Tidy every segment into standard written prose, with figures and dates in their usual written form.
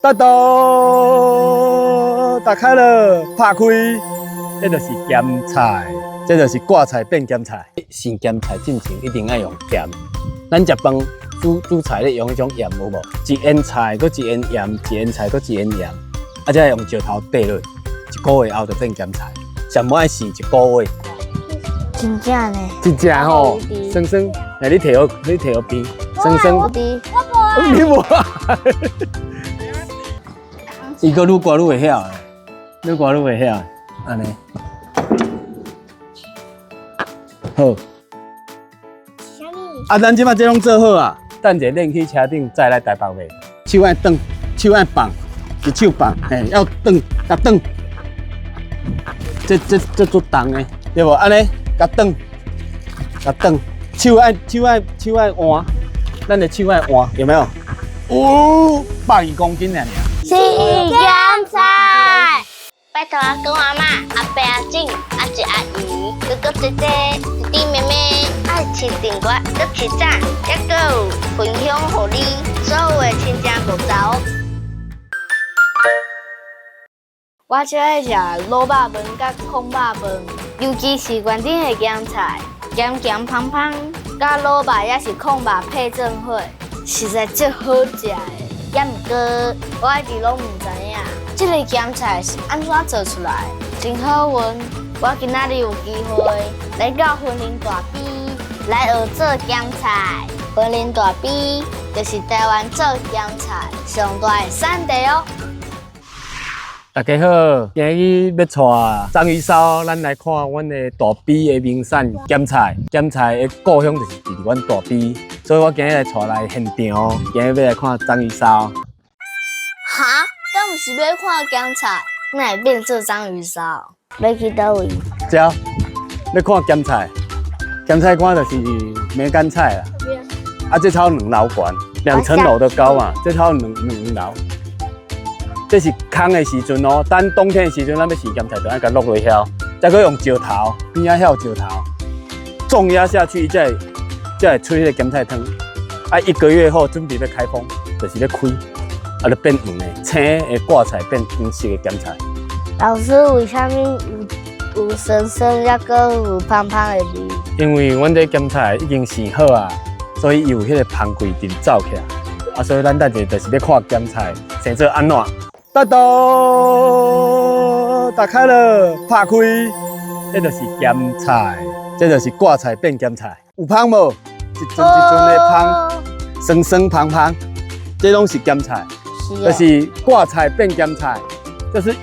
哒咚，打開了，拍開，這就是鹹菜，這就是掛菜變鹹菜。生鹹菜進前一定愛用鹽。咱食飯煮煮菜咧用彼種鹽有無？一塩菜閣一塩鹽，一塩菜閣一塩鹽，啊，才用石頭綴落，一個月後就變鹹菜。上無愛生一個月。真正呢？真正吼，酸酸，來你提予，你提予邊，酸酸。你無愛。伊閣愈刮愈會曉，愈刮愈會曉，按呢。好。啊，咱這擺這攏做好啊，等者練去車頂再來台北賣。手愛轉，手愛放，一手放，嘿，要轉，共轉。這這這足重的，對無？按呢，共轉，共轉，手愛手愛手愛換，咱的手愛換，有沒有？哦，120公斤爾爾。是鹹菜，拜託阿公阿嬤、阿伯阿婶、阿叔阿姨、哥哥姐姐、弟弟妹妹，愛持訂閱、閣持讚，猶閣有分享予你所有的親情故走。我最愛食滷肉飯佮炕肉飯，尤其是園頂的鹹菜，鹹鹹芳芳，佮滷肉抑是炕肉配做伙，實在足好食的。猶毋過，我一直攏毋知影，這个鹹菜是按怎做出來，真好運，我今仔日有機會來到雲林大埤來學做鹹菜。雲林大埤就是台灣做鹹菜上大的產地哦。大家好，今日欲帶章魚燒，咱來看阮的大埤的名產鹹菜。鹹菜的故鄉就是佇阮大埤，所以我今日來帶來現場，今日欲來看章魚燒。哈？敢毋是欲看鹹菜，哪會變做章魚燒？欲去佗位？這，欲看鹹菜，鹹菜乾就是梅乾菜啦。啊，這超兩樓懸，2層樓的高嘛，這超兩兩樓。這是空的時陣哦，等冬天的時陣，咱欲生鹹菜，就愛共落落去，再閣用石頭，邊仔遐有石頭，重壓下去，才會出彼個鹹菜湯。啊，一個月後準備欲開封，就是欲開，啊，就變黃的，青的掛菜變黃色的鹹菜。老師，為啥物有酸酸，猶閣有芳芳的味？因為阮這鹹菜已經生好啊，所以有彼個芳味陣走起來。啊，所以咱等下就是欲看鹹菜生做按怎。哒咚，打開了，拍開，這就是鹹菜，這就是掛菜變鹹菜，有芳無？一陣一陣的芳，酸酸芳芳，這攏是鹹菜，就是掛菜變鹹菜，就是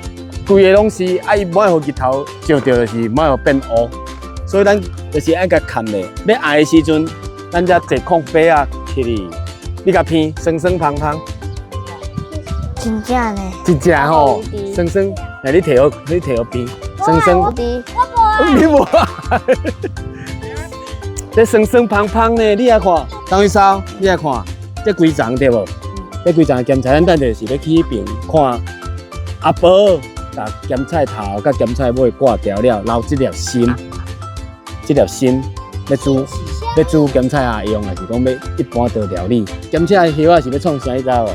規个攏是啊，伊無愛予日頭照著，就是無愛予變烏，所以咱就是愛共崁咧。欲愛的時陣，咱才坐炕白仔起去，你共闻，酸酸芳芳。真正呢？真正吼，酸酸，來你提予，你提予邊，酸酸。你無愛。這酸酸芳芳呢，你來看，章魚燒，你來看，這規叢對無？這規叢鹹菜，咱等下是欲去彼爿看阿婆，共鹹菜頭佮鹹菜尾割掉了，留這粒心，這粒心欲煮欲煮鹹菜仔用，抑是講欲一般做料理？鹹菜葉仔是欲創啥？你知無？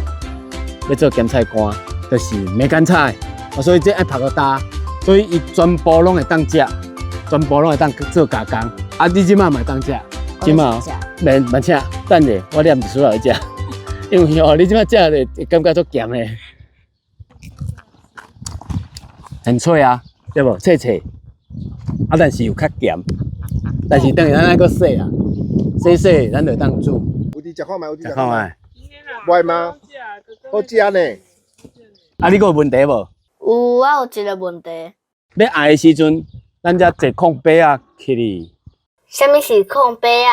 欲做鹹菜乾，就是梅乾菜，啊，所以這愛曝個焦，所以伊全部攏會當食，全部攏會當做加工。啊，你這擺嘛會當食，這擺免慢請，等下我念一出來食，因為哦，你這擺食會感覺足鹹的，很脆啊，對無？脆脆，啊，但是有較鹹，但是等下咱愛閣洗啊，洗洗咱就當煮。有佇食看覓，有佇食看覓。袂嗎？好食呢。啊，你閣有問題無？有，我有一個問題。欲愛的時陣，咱才坐炕白仔起去。啥物是炕白仔？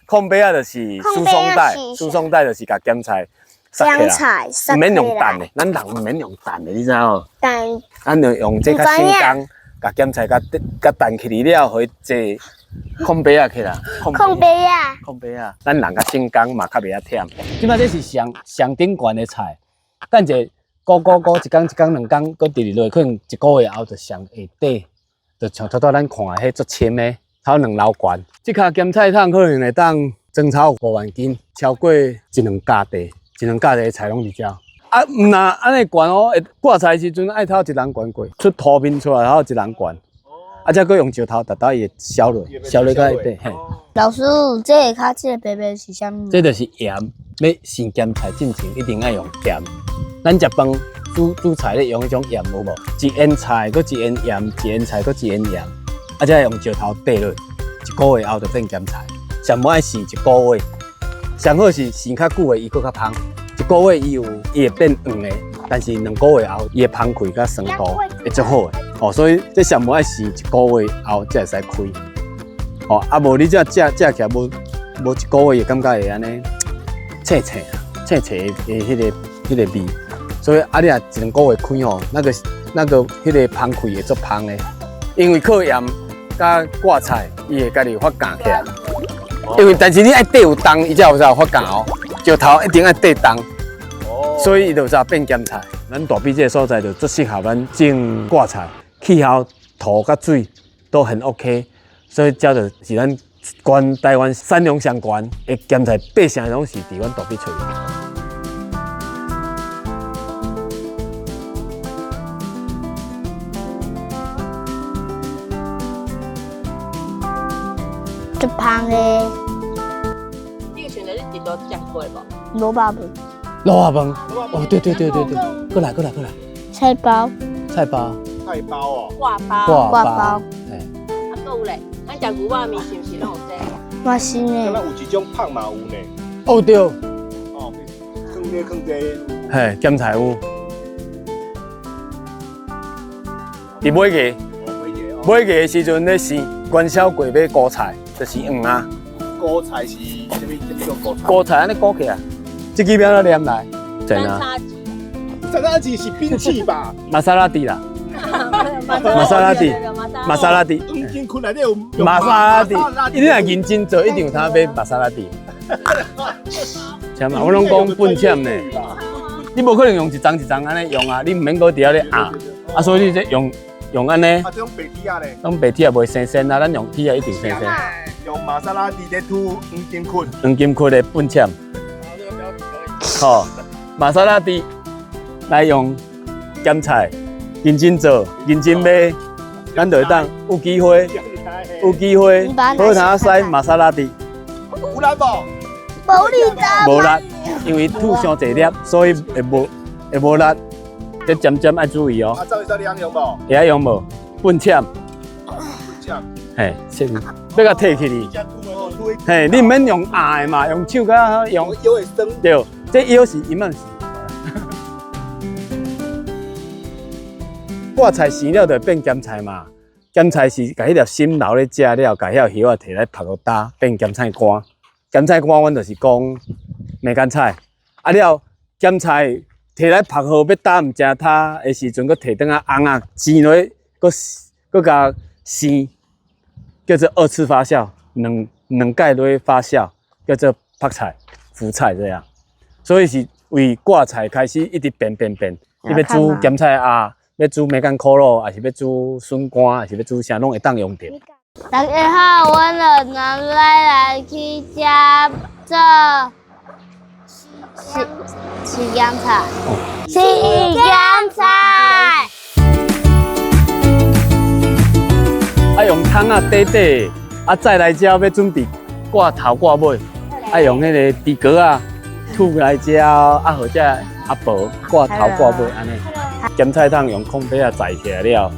炕白仔就是輸送帶，輸送帶就是共鹹菜塞起來，毋免用爿的，咱人毋免用爿的，你知無？爿。咱就用這較省工，共鹹菜共共爿起來了，予伊坐炕白仔起來。炕白仔。炕白仔，咱人較省工嘛，較袂遐忝。這擺這是上上頂懸的菜，等者咕咕咕一工一工兩工，閣直直落，可能一個月後就上下底，就像拄拄咱看的彼足深的，頭兩樓懸。這跤鹹菜桶可能會當裝超5萬斤，超過一兩甲地，一兩甲地的菜攏佇遮。啊，毋若按呢懸哦，會掛菜時陣愛頭一人懸過，出塗面出來後一人懸，啊，才閣用石頭逐逐伊會消落，消落到底嘿。老師，這个跤這个白白是啥物？這就是鹽，欲生鹹菜進前一定愛用鹽。咱食飯煮煮菜咧用彼種鹽有無？一塩菜閣一塩鹽，一塩菜閣一塩鹽，啊，才用石頭綴落，一個月後就變鹹菜。上無愛生一個月，上好是生較久的，伊閣較芳。一個月伊有伊會變黃的，但是2個月後伊的芳氣佮酸度會足好的。哦，所以這上無愛生一個月後才會使開。哦，啊無你這食食起來無無一個月，會感覺會按呢脆脆啊，脆脆的彼個味。所以啊，你若一兩個月開吼，那個彼個芳氣會足芳的，因為靠鹽佮掛菜，伊會家己發酵起來。因為但是你愛綴有重，伊才有才有發酵哦。石頭一定愛綴重，所以伊就才變鹹菜。咱大埤這個所在就足適合咱種掛菜，氣候、土佮水都很 OK，所以這就是咱全台灣產量上懸的鹹菜，八成攏是佇阮大埤出的。足芳的。你有想著你佇佗食過無？滷肉飯。滷肉飯。哦，對對對對對，過來過來過來。菜包。菜包。菜包哦。掛包。掛包。嘿。啊，閣有咧，咱食牛肉麵是毋是攏有這個？嘛是呢。敢若有一種芳嘛有呢。哦對。哦，囥這囥這。嘿，鹹菜有。佇尾月，尾月的時陣咧生元宵過欲菇菜，就是黃仔。菇菜是啥物？啥物叫菇菜？菇菜按呢裹起來，這支欲按怎念來？三叉戟。三叉戟是兵器吧？瑪莎拉蒂啦。瑪莎拉蒂，瑪莎拉蒂。黃金坤內底有瑪莎拉蒂，你若認真做，一定有通買瑪莎拉蒂。像嘛，我攏講笨塹呢。你無可能用一欉一欉按呢用啊，你毋免閣佇遐咧壓，啊，所以你這用用按呢。啊，這種白鐵仔咧。攏白鐵仔袂生鮮啊，咱用鐵仔一定生鮮。用瑪莎拉蒂咧塗黃金坤。黃金坤的笨塹。好，瑪莎拉蒂來用鹹菜，認真做，認真買，咱就會當有機會，有機會好通駛瑪莎拉蒂。有力無？無力無力，因為吐傷濟粒，所以會無力。這漸漸愛注意哦。啊，張醫生你曉用無？會曉用無？笨塹。笨塹。嘿，先欲共提起哩。嘿，你毋免用壓的嘛，用手佮用。腰會酸。對，這腰是伊嘛是。掛菜生了就變鹹菜嘛，鹹菜是共彼粒心留咧食了，共彼葉仔摕來曝落焦，變鹹菜乾。鹹菜乾，阮就是講梅乾菜。啊了，鹹菜摕來曝好，欲焦毋成焦的時陣，閣提轉來烘仔煎落，閣閣共生，叫做二次發酵，兩兩擺落發酵，叫做曝菜、浮菜這樣。所以是為掛菜開始一直變變變，你欲煮鹹菜仔，欲煮梅乾苦滷，抑是欲煮筍乾，抑是欲煮啥，攏會當用著。大家好，我兩人來來去食做是是鹹菜，是鹹菜。啊，用桶仔短短，啊，再來遮欲準備掛頭掛尾，啊，用彼个豬膏仔吐來遮，啊，或者阿婆掛頭掛尾按呢。鹹菜桶用空袋仔載起來了，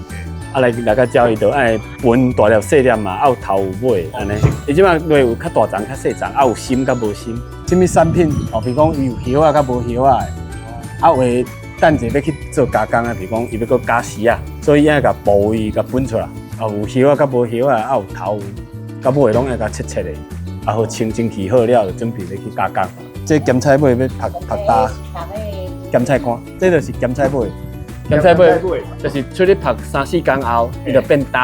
啊來來到遮伊就愛分大粒細粒嘛，啊有頭有尾按呢。伊這擺落有較大叢較細叢，啊有心佮無心。啥物產品哦？比如講伊有葉仔佮無葉仔的，啊有的等者欲去做加工啊，比如講伊欲閣加絲仔，所以愛共部位共分出來。啊有葉仔佮無葉仔，啊有頭佮尾攏愛共切切的，啊好清清氣好了，就準備欲去加工。這鹹菜尾欲曝曝焦，鹹菜乾，這就是鹹菜尾。鹹菜尾就是出去曝三四工後，伊就變焦，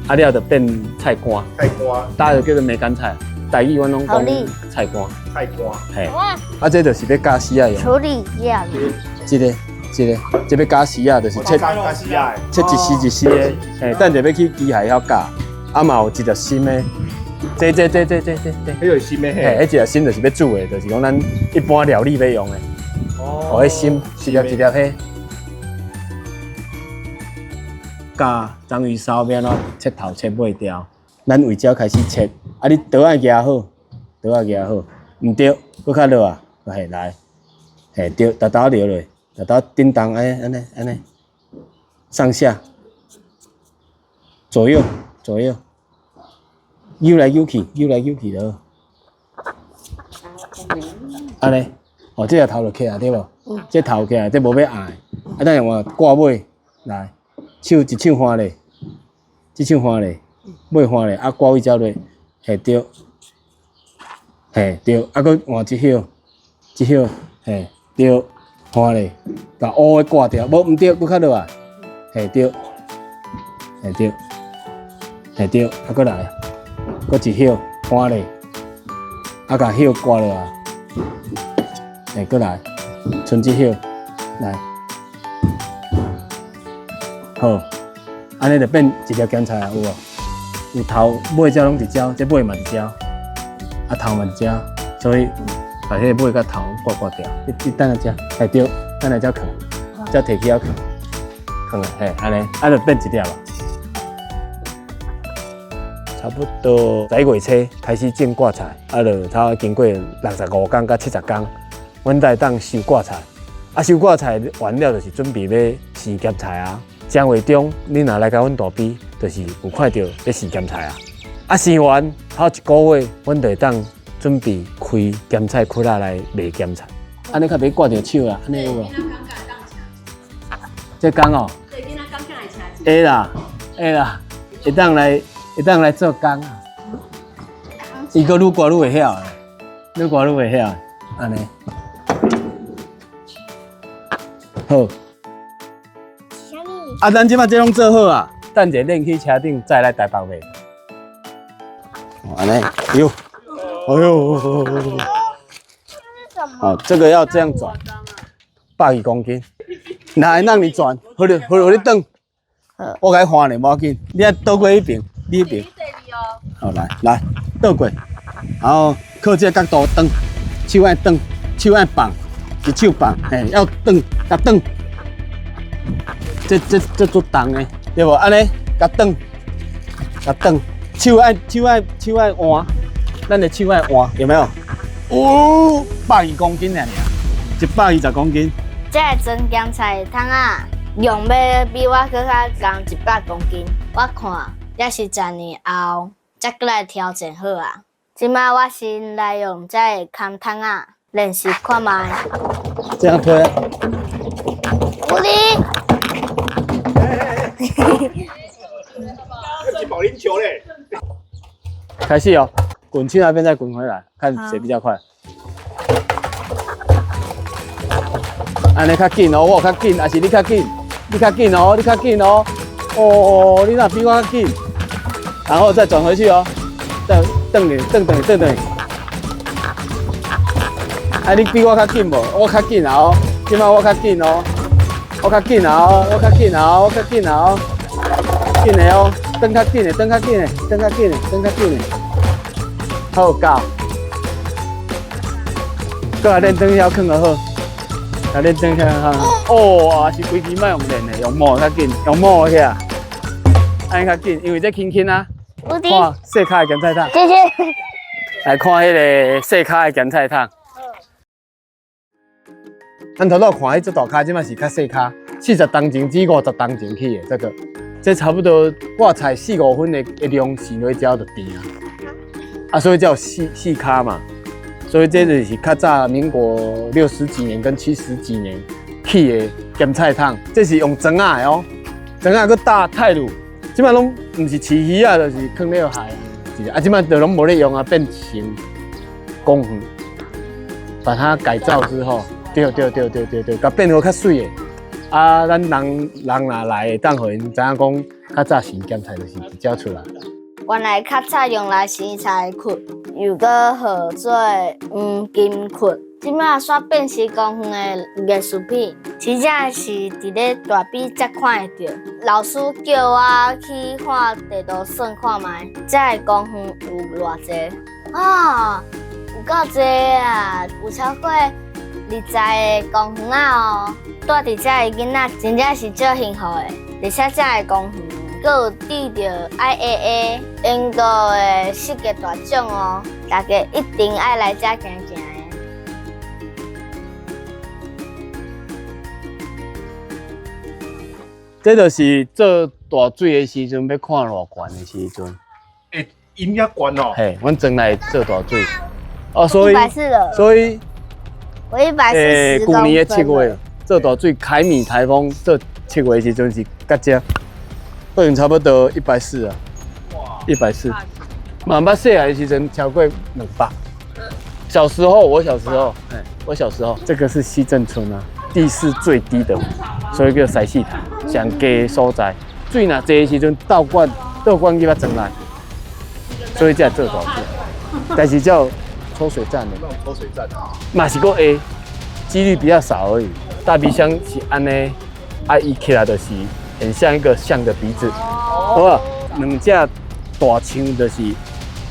啊了就變菜乾。菜乾，焦就叫做梅乾菜。台語阮攏講菜乾。菜乾。嘿，啊這就是欲加絲仔用。處理掉。這個、這個、這欲加絲仔，就是切切一絲一絲的。嘿，等下欲去機械遐絞，啊嘛有一粒心的。這、這、這、這、這、這、這。彼個心的嘿，彼一粒心就是欲煮的，就是講咱一般料理欲用的。哦，彼心一粒一粒彼。教章魚燒欲按怎切頭切尾調，咱為這開始切，啊，你刀愛舉好，刀愛舉好，毋對，閣較落啊，嘿來，嘿對，沓沓落落，沓沓振動，按呢按呢按呢，上下，左右左右，扭來扭去，扭來扭去就好。按呢，哦，這個頭就起來對無？這頭起來，這無欲愛，啊，等下換掛尾來。手一手換咧，這手換咧，尾換咧，啊，掛尾遮落，嘿對，嘿對，啊，閣換一葉，一葉，嘿對，換咧，共烏的掛掉，無毋對，閣較落來，嘿對，嘿對，嘿對，啊，閣來，閣一葉換咧，啊，共葉掛落來，嘿，閣來，賰這葉，來。好，按呢就變一粒鹹菜啊，有無？有頭尾遮攏佇遮，這尾嘛佇遮，啊頭嘛佇遮，所以把彼個尾佮頭割割掉。你你等下遮，嘿對，等下遮囥，遮提起來囥，囥嘿，按呢，按就變一粒啊。差不多11月初開始種掛菜，啊，就差不多經過65工到70工，阮才會當收掛菜。啊，收掛菜完了，就是準備欲生鹹菜啊。正月中，你若來共阮大埤，就是有看著咧生鹹菜啊。啊，生完頭一個月，阮就會當準備開鹹菜窟仔來賣鹹菜。按呢較袂割著手啦，按呢有無？這工哦。會啦，會啦，會當來，會當來做工啊。伊閣愈割愈會曉，愈割愈會曉，按呢。好。啊，咱這擺這攏做好啊，等者練去車頂載來台北賣。按呢，喲，哎喲，好，這個要這樣轉，120公斤，來，讓你轉，好你，好你轉，我共你換咧，無要緊，你愛倒過彼邊，你彼邊，好來來倒過，然後靠這個角度轉，手愛轉，手愛放，一手放，嘿，要轉，共轉。這這這足重的，對無？按呢，共轉，共轉，手愛手愛手愛換，咱的手愛換，有沒有？哦，120公斤爾爾，120公斤。這個裝鹹菜的桶仔，量欲比我閣較重100公斤。我看也是10年後才閣來調整好啊。這擺我先來用這個空桶仔練習看覓。這樣推。有力。保齡球嘞！開始哦，滾去那邊再滾回來，看誰比較快。按呢較緊哦，我有較緊，還是你較緊？你較緊哦，你較緊哦。哦，你若比我較緊？然後再轉回去哦，再轉去，轉轉轉轉。啊，你比我較緊無？我較緊啊哦，這擺我較緊哦。我較緊啊哦，我較緊啊哦，我較緊啊哦，緊的哦，轉較緊的，轉較緊的，轉較緊的，轉較緊的，好夠。閣來練轉曉囥就好，來練轉曉哈。哦，是規支莫用練的，用摸較緊，用摸起來，按呢較緊，因為這輕輕啊。看細跤的鹹菜桶。謝謝。來看彼个細跤的鹹菜桶。咱頭拄看彼隻大跤，這擺是較細跤，40冬前至50冬前起的這個，這差不多掛菜四五分的量生落遮就甜啊，啊，所以叫細細跤嘛，所以這就是較早民國60幾年跟70幾年起的鹹菜桶，這是用磚仔的哦，磚仔閣搭泰魯，這擺攏毋是飼魚仔，就是囥咧海，啊，這擺就攏無咧用啊，變成公園，把它改造之後。對對對對對對，共變予較媠的。啊，咱人人若來會當予𪜶知影講，較早生鹹菜就是佇遮出來。原來較早用來生菜的窟，又閣號做黃金窟，這擺煞變成公園的藝術品。真正是佇咧大埤才看會著。老師叫我去看地圖算看覓，這個公園有偌濟啊？有夠濟啊！有超過。二十个公園仔哦。住佇遮的囡仔真正是足幸福的，而且遮的公園閣有得著 IAA 英國的設計大獎哦，大家一定愛來遮行行的。這就是做大水的時陣，欲看偌懸的時陣。欸，音遐懸哦。嘿，阮庄內做大水。哦，所以140了，所以我140舊年的7月做大水，凱米颱風做7月的時陣是甲這，可能差不多140啊，140。嘛捌細漢的時陣超過200。小時候，我小時候，哎，我小時候，這個是西鎮村啊，地勢最低的，所以叫西四潭，上低的所在。水若濟的時陣倒灌，倒灌入來庄內，所以才做大水。但是叫抽水站的，那種抽水站嘛是閣會，幾率比較少而已。大鼻鄉是按呢，啊，伊起來就是很像一個象的鼻子，好無？兩隻大象就是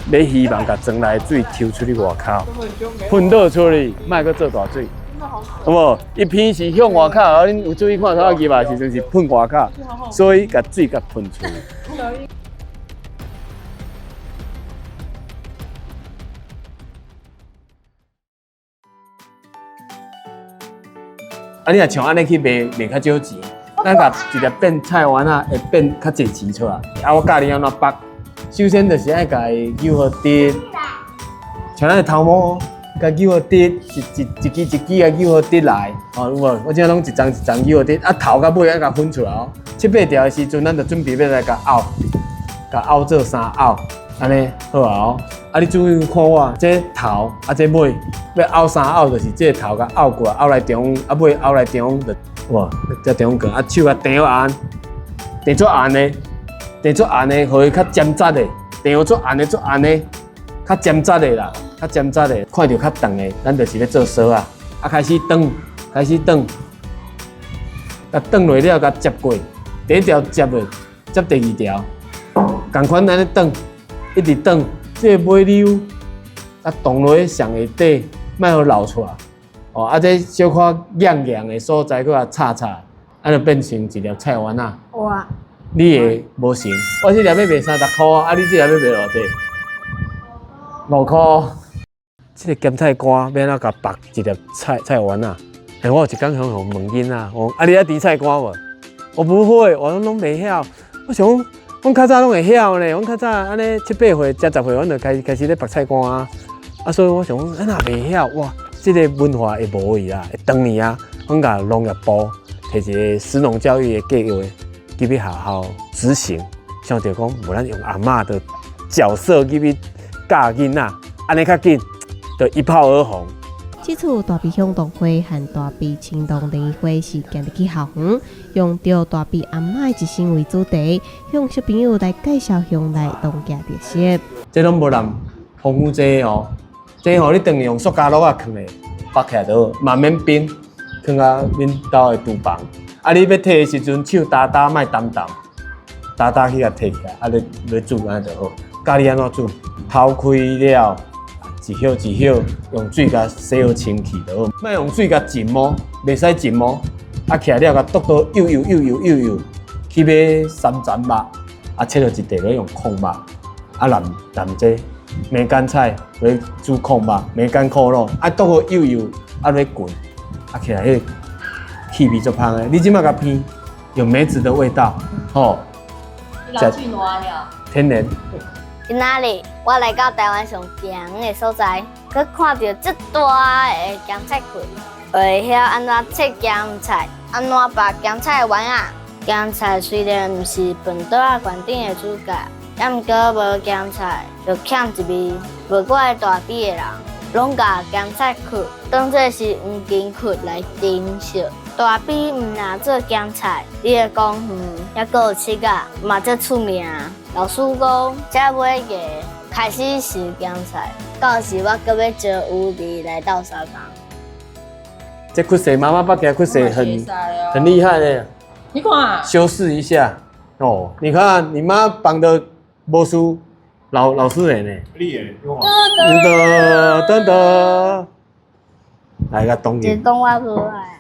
欲希望共莊內水抽出去外口，噴倒出去，莫閣做大水，好無？伊鼻是向外口，啊，恁有注意看拖拉機吧？時陣是噴外口，所以共水共噴出去。啊，你若像按呢去賣，賣較少錢。咱共一粒變菜丸仔，會變較濟錢出來。啊，我教你按怎縛。首先就是愛共伊扭好直，像咱的頭毛，共扭好直，一、一、一支一支共扭好直來。哦，有無？我這攏一層一層扭好直。啊，頭佮尾愛共分出來哦。七八條的時陣，咱就準備欲來共拗，共拗做三拗，按呢好啊哦。啊，你注意看我，這頭啊，這尾欲拗三拗，就是這頭共拗過來，拗來中央，啊尾拗來中央就。哇！這中間啊，手共掚好按，掚足按的，掚足按的，予伊較尖扎的，掚足按的，足按的，較尖扎的啦，較尖扎的，看著較長的，咱就是咧做趖仔，啊，開始轉，開始轉，啊，轉落了，共接過，第一條接落，接第二條，仝款按呢轉，一直轉，這個尾溜啊，動落去上下底，莫予漏出來。哦，啊，這小可硬硬的所在，閣共擦擦，啊，就變成一粒菜丸仔。哇！你的無成，我這粒欲賣30箍，啊，你這粒欲賣偌濟？5箍。這個鹹菜乾欲按怎共縛一粒菜菜丸仔？欸，我有一工向予問囡仔，我講啊，你曉甜菜乾無？我不會，我攏袂曉。我想講，阮較早攏會曉呢，阮較早按呢七八歲、食10歲，阮就開開始咧縛菜乾啊。啊，所以我想講，啊若袂曉哇！這個文化會無去啊，會斷去啊。阮共農業部提一個食農教育的計劃入去學校執行，想著講，無咱用阿嬤的角色入去教囡仔，按呢較緊，就一炮而紅。這次大埤鄉農會和大埤青農聯誼會是行入去校園，用著大埤阿嬤的一生為主題，向小朋友來介紹鄉內農業特色。這攏無淋防腐劑哦。這吼，你轉去用塑膠袋仔囥咧，縛起來就好，嘛免冰，囥佇恁兜的廚房。啊，你欲提的時陣，手焦焦，莫澹澹，焦焦去共提起來，啊，你欲煮按呢就好。教你按怎煮，頭開了，一葉一葉用水共洗好清氣就好，莫用水共浸哦，袂使浸哦。啊，起來了，共剁到幼幼幼幼幼幼，起碼三層肉，啊，切落一塊咧用炕肉，啊，淋淋這梅乾菜來煮炕肉，梅乾箍滷，啊，剁好幼幼，啊，來滾，啊，起來彼個氣味足芳的。你這馬共鼻，有梅子的味道，吼。老去暖了。天然。今仔日我來到台灣上平的所在，閣看著這大的鹹菜櫃，會曉按怎切鹹菜，按怎縛鹹菜丸仔。鹹菜雖然毋是飯桌仔懸頂的主角，也毋過無鹹菜就欠一味。無怪大埤的人，攏共鹹菜殼當做是黃金殼來珍惜。大埤毋若做鹹菜，伊的公園猶閣有七仔，嘛足出名。老師講，這尾牙開始食鹹菜，到時我閣欲招烏味來鬥相共。這曲線媽媽縛起來曲線很厲害呢。你看，修飾一下哦。你看你媽綁的無輸老老師人呢。你的，噔噔噔。來個當這當我無愛。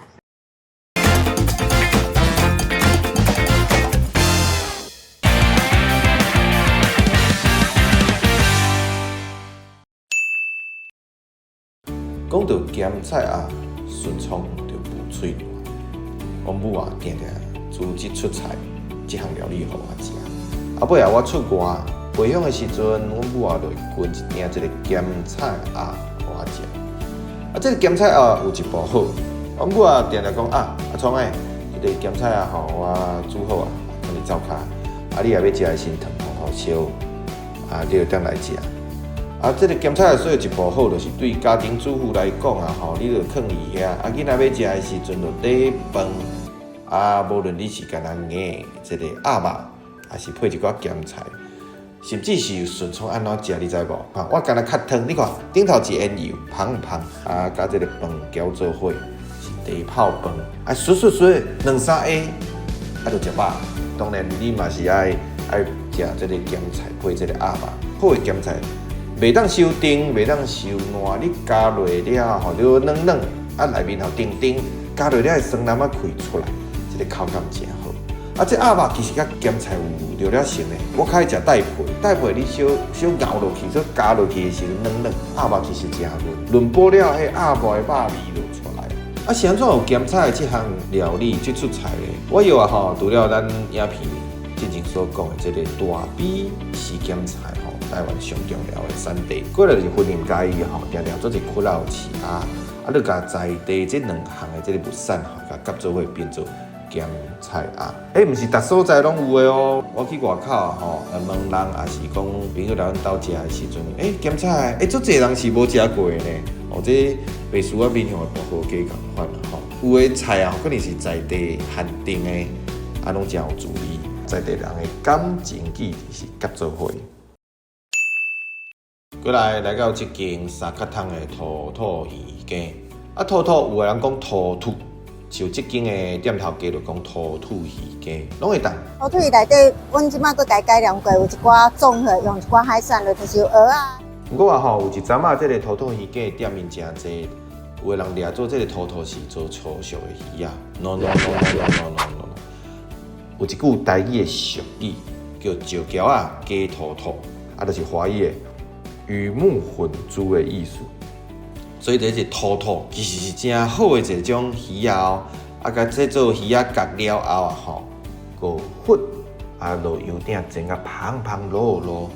講到鹹菜仔，順創就浮喙瀾。阮母啊，定定煮這出菜，這項料理予我食。啊，尾仔我出外回鄉的時陣，阮母啊就會滾一鼎這个鹹菜仔予我食。啊，這个鹹菜仔有一步好，阮母啊定定講啊，阿創欸，這个鹹菜仔吼，我煮好啊，囥佇灶跤。啊，你若欲食的時陣，湯予燒，啊，你就轉來食。啊，這个鹹菜仔所以一步好，就是對家庭主婦來講啊，吼，你就囥佇遐，啊，囡仔欲食的時陣就底飯，啊，無論你是干焦挵這个鴨肉，抑是配一寡鹹菜，甚至是順創按怎食，你知無？啊，我干焦較湯，你看頂頭一煙油，芳芳，啊，佮這个飯攪做伙，是茶泡飯，啊，唰唰唰兩三下，啊，就食飽。當然，你嘛是愛愛食這个鹹菜配這个鴨肉，好的鹹菜。袂當傷甜，袂當傷爛，你加落了後，就軟軟，啊內面吼甜甜，加落了的酸湳仔開出來，這个口感誠好。啊，這鴨肉其實佮鹹菜有著了成的，我較愛食帶皮，帶皮你小小咬落去，小咬落去的時陣軟軟，鴨肉其實誠嫩，嫩剝了彼鴨肉的肉味就出來。啊，是按怎有鹹菜這項料理這出菜咧？我以為吼，除了咱影片之前所講的這个大埤時鹹菜吼，台灣上重要的產地，過來就是雲林嘉義吼，定定做一窟仔有飼鴨，啊，你共在地這兩項的這个物產吼，共夾做伙變做鹹菜仔。彼毋是逐所在攏有的哦。我去外口吼，問人，抑是講朋友來阮兜食的時陣，欸，鹹菜，欸，足濟人是無食過的呢。哦，這袂輸我面向的薄荷雞仝款啦吼。有的菜啊，可能是在地限定的，啊，攏誠有滋味。在地人的感情記憶是夾做伙。過來來到這間三角窗的塗土魚羹，啊，塗土有的人講塗土，像這間的店頭家就講塗土魚羹，攏會當。塗土魚內底，阮這擺閣共改良過，有一寡綜合，用一寡海產落，就是有蚵仔。毋過啊吼，有一陣仔，這个塗土魚羹的店面誠濟，有的人掠做這个塗土是做粗俗的魚仔，no no no no no no no no。有一句台語的俗語，叫石橋仔加塗土，啊，就是華語的魚目混珠的意思。所以這個塗土其實是誠好的一種魚仔哦。啊，共製做魚仔角了後啊吼，閣粉啊落油鼎煎甲芳芳漉漉，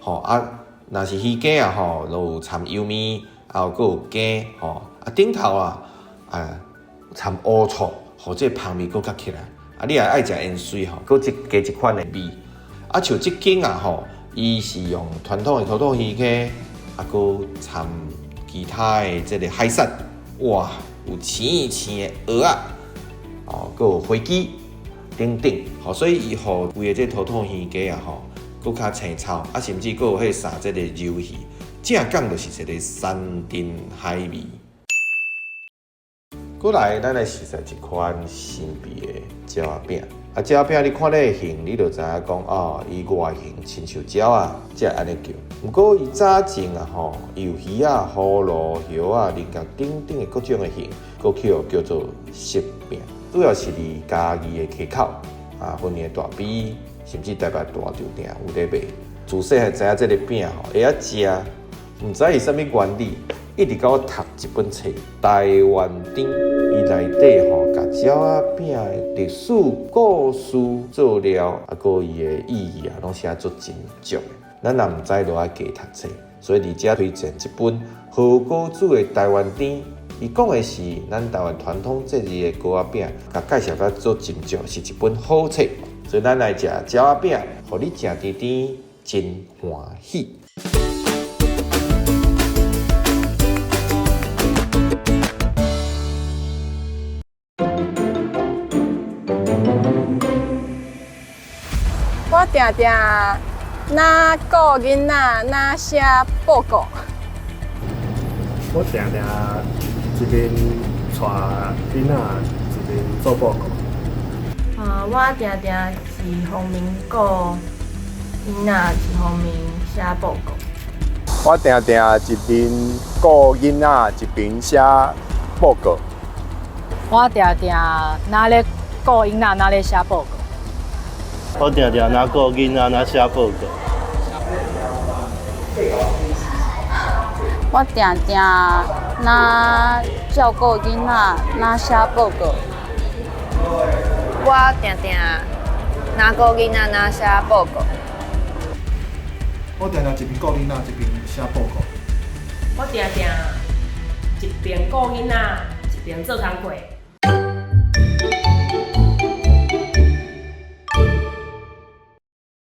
吼啊，若是魚羹啊吼，就有摻油麵，啊閣有羹吼，啊頂頭啊啊摻烏醋，予這个芳味閣較起來。啊，你若愛食芫荽吼，閣一加一款的味。啊，像這間啊吼，伊是用傳統的土土魚羹，啊，閣摻其他的這个海產，哇，有青青的蚵仔，哦，閣有火雞等等，吼，所以伊予規个這土土魚羹啊吼，閣較青草，啊，甚至閣有彼撒這个魷魚，正港就是一个山珍海味。過來，咱來試試一款神秘的鳥仔餅。啊，鳥仔餅你看咧形，你就知影講哦，伊外形親像鳥仔，才會按呢叫。毋過伊早前啊吼，伊有魚仔、葫蘆、葉仔、菱角等等的各種的形，閣去予叫做食餅。主要是佇嘉義的溪口啊，雲林的大埤，甚至台北大稻埕有咧賣。自細漢知影這个餅吼會曉食，毋知是啥物原理。一直共我讀一本冊，台灣甜，伊內底吼，共鳥仔餅的歷史故事做料，啊，閣伊的意義啊，攏寫足真足的。咱若毋知，就愛加讀冊。所以佇遮推薦這本何國祖的台灣甜，伊講的是咱台灣傳統節日的糕仔餅，共介紹甲足真足，是一本好冊。所以咱來食鳥仔餅，予你食甜甜，真歡喜。我定定若顧囡仔，若寫報告。我定定一邊帶囡仔，一邊做報告。啊，我定定一方面顧囡仔，一方面寫報告。我定定一邊顧囡仔，一邊寫報告。我定定若咧顧囡仔，若咧寫報告。我定定若顧囡仔，若寫報告。我定定若照顧囡仔，若寫報告。我定定若顧囡仔，若寫報告。我定定一邊顧囡仔，一邊寫報告。我定定一邊顧囡仔，一邊做工課。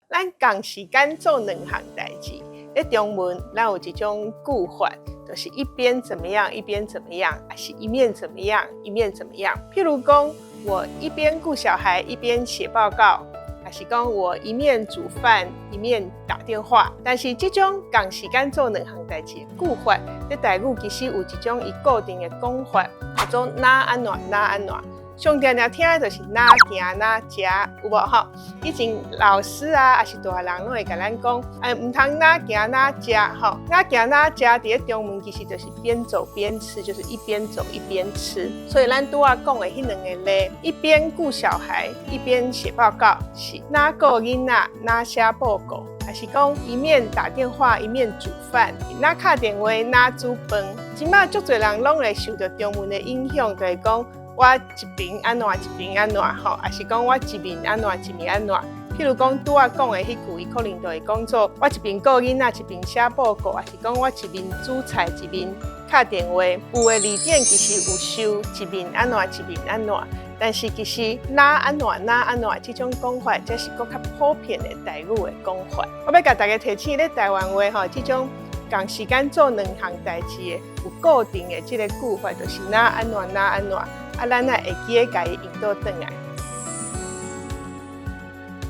咱仝時間做兩項代誌。咧中文，咱有一種句法，就是一邊怎麼樣，一邊怎麼樣，抑是一面怎麼樣，一面怎麼樣。譬如講，我一邊顧小孩，一邊寫報告，抑是講我一面煮飯，一面打電話。但是這種仝時間做兩項代誌的句法，咧台語其實有一種伊固定的講法，叫做若按怎若按怎。上定定聽的就是若行若食，有無吼？以前老師啊，抑是大人攏會共咱講，哎，毋通若行若食吼，若行若食，佇咧中文其實就是邊走邊吃，就是一邊走一邊吃。所以咱拄仔講的彼兩个例，一邊顧小孩，一邊寫報告，是若顧囡仔，若寫報告，抑是講一面打電話一面煮飯，若敲電話若煮飯。這馬足濟人攏會受著中文的影響，就是講。我一邊按怎，一邊按怎吼，抑是講我一面按怎，一面按怎。譬如講拄仔講的彼句，伊可能就會講做我一邊顧囡仔，一邊寫報告，抑是講我一面煮菜，一面敲電話。有的字典其實有收一面按怎，一面按怎，但是其實若按怎，若按怎這種講法，才是閣較普遍的台語的講法。我欲共大家提醒，咧台灣話吼，這種仝時間做兩項代誌的，有固定的這个句法，就是若按怎，若按怎。啊，咱愛會記得共伊引導轉來。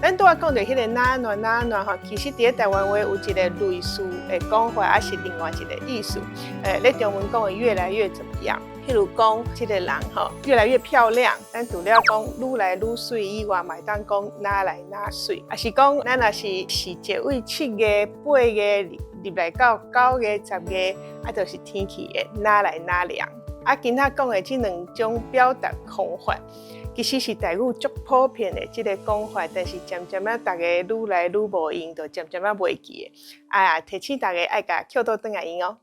咱拄仔講著彼个若按怎若按怎吼，其實佇咧台灣話有一个類似的講法，抑是另外一个意思。咧中文講的越來越怎麼樣？譬如講，這个人吼越來越漂亮，咱除了講愈來愈媠以外，嘛會當講若來若媠。抑是講，咱若是時節為7月、8月入來到9月、10月，啊，就是天氣會若來若涼。啊，今仔講的這兩種表達方法，其實是台語足普遍的這个講法，但是漸漸仔逐家愈來愈無用，就漸漸仔袂記的。啊，提醒大家愛共抾倒轉來用哦。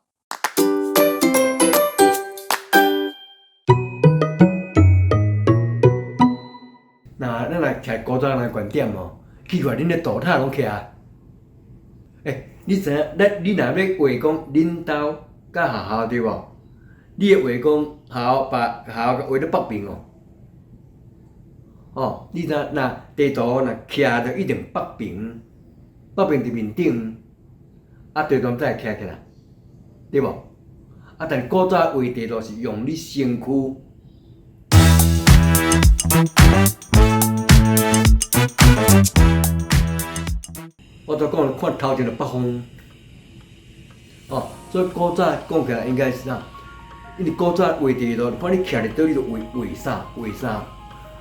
若咱來徛古早人的觀點哦，奇怪，恁的圖塔攏徛。欸，你知影？咱你若欲畫講恁兜佮學校對無？你會畫講學校把學校畫咧北邊哦。哦，你知若地圖若徛著一定北邊，北邊佇面頂，啊地圖才會徛起來，對無？啊，但古早畫地圖是用你身軀。我拄講看頭前就北方，哦，所以古早講起來應該是啥？因為古早畫地圖，看你徛佇佗，你就畫畫啥畫啥。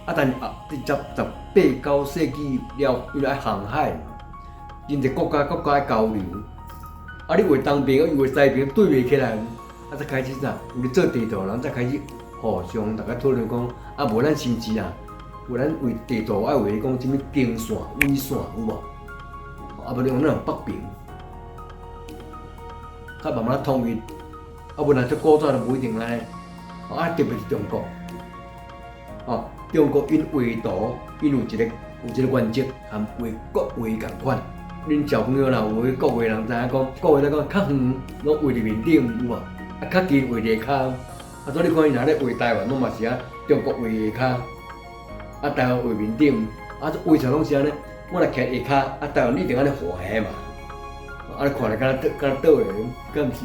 啊，但是啊，佇十八九世紀了，因為愛航海，真濟國家國家愛交流。啊，你畫東邊，伊畫西邊，對袂起來，啊，才開始啥？有咧做地圖，人才開始互相逐家討論講，啊，無咱甚至啊，有咱畫地圖愛畫講啥物經線、緯線，有無？啊，無你用咱用北邊，較慢慢統一。啊，無若這古早就無一定按呢。啊，特別是中國，哦，中國𪜶畫圖，𪜶有一個原則，含畫國畫仝款。恁小朋友若有去國畫人知影講，國畫來講較遠攏畫佇面頂，有無？啊，較近畫佇下跤。啊，所以你看伊若咧畫台灣，攏嘛是啊，中國畫下跤，啊，台灣畫面頂，啊，畫出來攏是按呢。我若徛下跤，啊，台灣一定按呢橫的嘛，啊，你看咧敢若倒敢若倒的，敢毋是？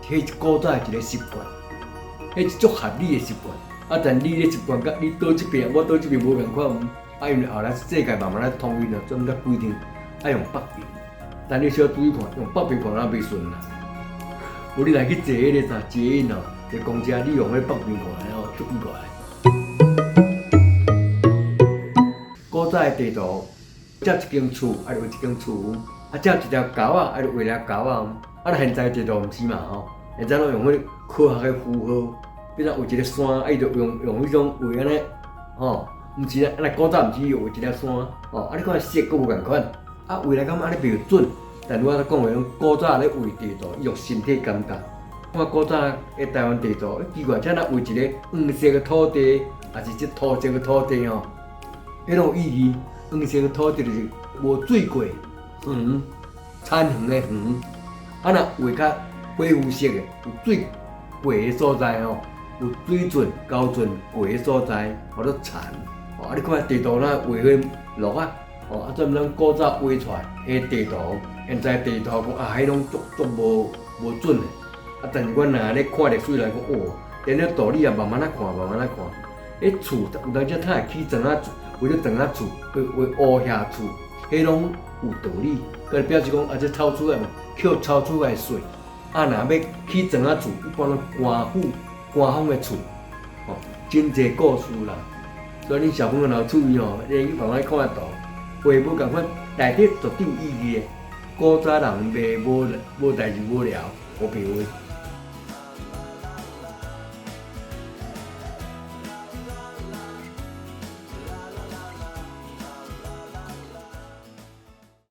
彼是古早的一个習慣，彼是足合理的習慣。啊，但你咧習慣佮你佗這邊，我佗這邊無仝款。啊，因為後來世界慢慢咧統一了，專門規定愛用北邊。但你小注意看，用北邊看若袂順啦。無你來去坐彼個啥捷運哦，坐公車，你用彼北邊看哦，足奇怪。古早的地圖，這一間厝，愛畫一間厝；啊，這一條溝仔，愛畫條溝仔。啊，現在地圖毋是嘛吼？現在攏用彼個科學的符號。變做畫一个山，啊，伊就用用彼種畫按呢，吼，毋是啊，那古早毋是畫一个山，吼，啊，你看色閣無仝款，啊，畫來感覺按呢袂準，但我咧講話講古早咧畫地圖，伊用身體感覺。看古早的台灣地圖，奇怪，這若畫一个黃色的土地，抑是這土色的土地吼，彼攏有意義。黃色的土地就是無水過園，田園的園。啊，若畫較火烏色的，有水過的所在吼，有水圳、溝圳過的所在，叫做田。哦，啊，你看地圖若畫彼落啊，哦，啊，這毋咱古早畫出來的地圖，現在地圖講啊，彼攏足足無無準的。啊，但是阮若咧看歷史來講，哦，連咧道理也慢慢仔看，慢慢仔看。彼厝有當時他會起磚仔厝，為了磚仔厝，為為烏瓦厝，彼攏有道理。閣表示講啊，這草厝啊，扣草厝來稅。啊，若欲起磚仔厝，一般攏官府官方的厝，吼，真濟故事啦。所以恁小朋友若有趣味吼，你去慢慢看圖，畫無仝款，內底絕對有意義的。古早人袂無無代誌無聊，烏白畫。